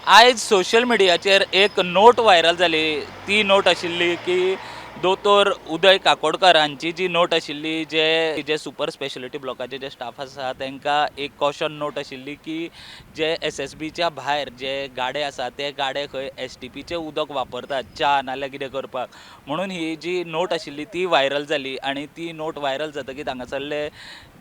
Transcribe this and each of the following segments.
आयज सोशल मिडियाचेर एक नोट व्हायरल जाली. ती नोट आशिल्ली की दोतोर उदय काकोडकर हांची जी नोट आशिल्ली, जे जे सुपर स्पेशलिटी ब्लॉकाचे जे स्टाफ आसा तांकां एक कॉशन नोट आशिल्ली की जे एसएसबीच्या भायर जे गाडे आसा ते गाडे खंय एसटीपीचें उदक वापरतात च्या नाल्यार कितें करपाक म्हणून. ही जी नोट आशिल्ली ती व्हायरल जाली आनी ती नोट व्हायरल जातकीर हांगासरले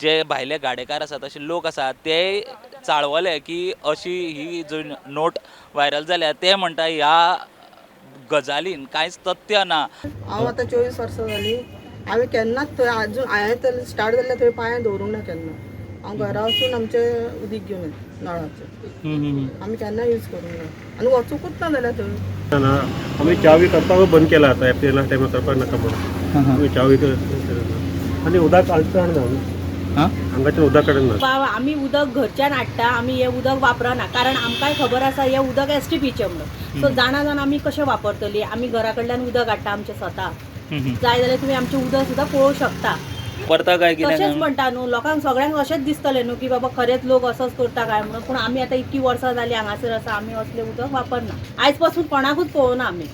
जे भायले गाडेकार आसात, अशे लोक आसात, ते चाळवले की अशी ही जी नोट व्हायरल जाल्या. ते म्हणटा ह्या गजालीन कांयच तथ्य ना. हांव आतां 24 वर्सां जालीं, हांवें केन्नाच थंय आजून हांवें तर स्टार्ट जाल्लें थंय पांय दवरूंक ना केन्ना. हांव घरा वचून आमचें उदीक घेवन येता नळाचें. आमी केन्ना यूज करूंक ना आनी वचुंकूच ना जाल्यार थंय. ना, आमी च्या बी करपाक बंद केला आतां. एप्रिला टायमार करपाक नाका म्हणून आमी च्या बी करना आनी उदक हालचो हाडना आमी. हांगाच्यान उदक काडना. बाबा, आमी उदक घरच्यान हाडटा. आमी हें उदक वापरना, कारण आमकांय खबर आसा हें उदक एसटीपीचें म्हणून. सो जाणा जाणा आमी कशें वापरतली? आमी घरा कडल्यान उदक हाडटा आमचें स्वता. जाय जाल्यार तुमी आमचें उदक सुद्दां पळोवंक शकता. परता काय कितें? तशेंच म्हणटा न्हू, लोकांक सगळ्यांक अशेंच दिसतलें न्हू की बाबा खरेंच लोक असोच करता काय म्हणून. पूण आमी आतां इतकी वर्सां जालीं हांगासर आसा, आमी असलें उदक वापरना. आयज पासून कोणाकूच पळोवना आमी.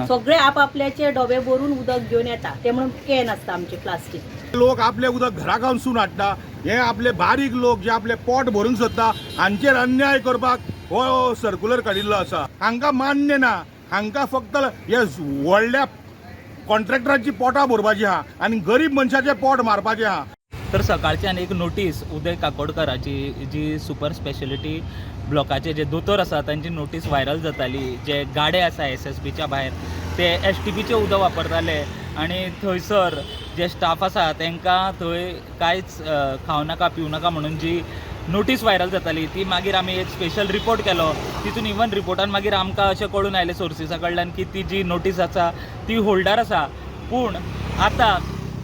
सगळे आपापल्याचे डबे भरून उदक घेवन येता. ते म्हणून can आसता आमचे प्लास्टीक. लोक आपले उदक घरा गावसून हाडटा. हे आपले बारीक लोक जे आपले पोट भरूंक सोदता हांचेर अन्याय करपाक हो सर्कुलर काडिल्लो आसा. हांकां मान्य ना. हांकां फक्त हे व्हडल्या कॉन्ट्रॅक्टरांची पोटां भरपाची आहा आनी गरीब मनशाचें पोट मारपाचें आहा. तर सकाळच्यान एक नोटीस उदय काकोडकराची, जी सुपर स्पेशलिटी ब्लॉकाचे जे दोतोर आसा तांची नोटीस व्हायरल जाताली. जे गाडे आसा एसएसबीच्या भायर ते एसटीपीचें उदक वापरताले आनी थंयसर जे स्टाफ आसा तांकां थंय कांयच खावं नाका, पिवं नाका म्हणून जी नोटीस व्हायरल जाताली, ती मागीर आमी एक स्पेशल रिपोर्ट केलो. तितून इवन रिपोर्टान मागीर आमकां अशें कळून आयलें सोर्सिसा कडल्यान की ती जी नोटीस आसा ती होल्डार आसा, पूण आतां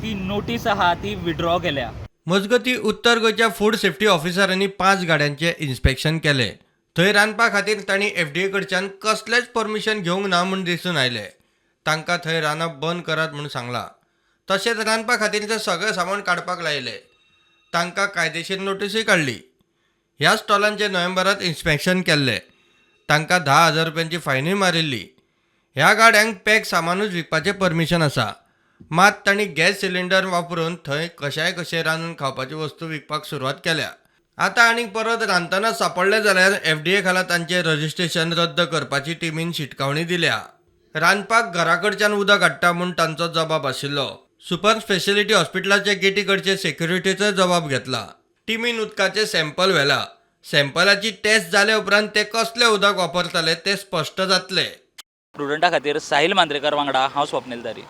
ती नोटीस आहा ती विड्रॉ केल्या. मजगतीं, उत्तर गोंयच्या फूड सेफ्टी ऑफिसरांनी पांच गाड्यांचें इन्स्पेक्शन केलें. थंय रांदपा खातीर तांणी एफडीए कडच्यान कसलेंच परमिशन घेवंक ना म्हूण दिसून आयलें. तांकां थंय रांदप बंद करात म्हूण सांगलां. तशेंच रांदपा खातीरचें सगळें सामान काडपाक लायलें. तांकां कायदेशीर नोटीसूय काडली. ह्या स्टॉलांचें नोव्हेंबरांत इन्स्पेक्शन केल्लें. तांकां 10,000 रुपयांची फायनूय मारिल्ली. ह्या गाड्यांक पॅक सामानूच विकपाचें परमिशन आसा. मात तांणी गॅस सिलिंडर वापरून थंय कशाय कशें रांदून खावपाच्यो वस्तू विकपाक सुरवात केल्या. आतां आनीक परत रांदतना सांपडले जाल्यार एफडीए खाला तांचें रजिस्ट्रेशन रद्द करपाची टिमीन शिटकावणी दिल्या. रांदपाक घरा कडच्यान उदक हाडटा म्हूण तांचो जबाब आशिल्लो. सुपर स्पेशलिटी हॉस्पिटलाचे गेटी कडचे सेक्युरिटीचोय जबाब घेतला. टिमीन उदकाचें सॅम्पल व्हेलां. सॅम्पलाची टेस्ट जाले उपरांत ते कसलें उदक वापरताले तें स्पश्ट जातलें. प्रुडंटा खातीर साहील मांद्रेकर वांगडा हांव स्वप्नील तारी.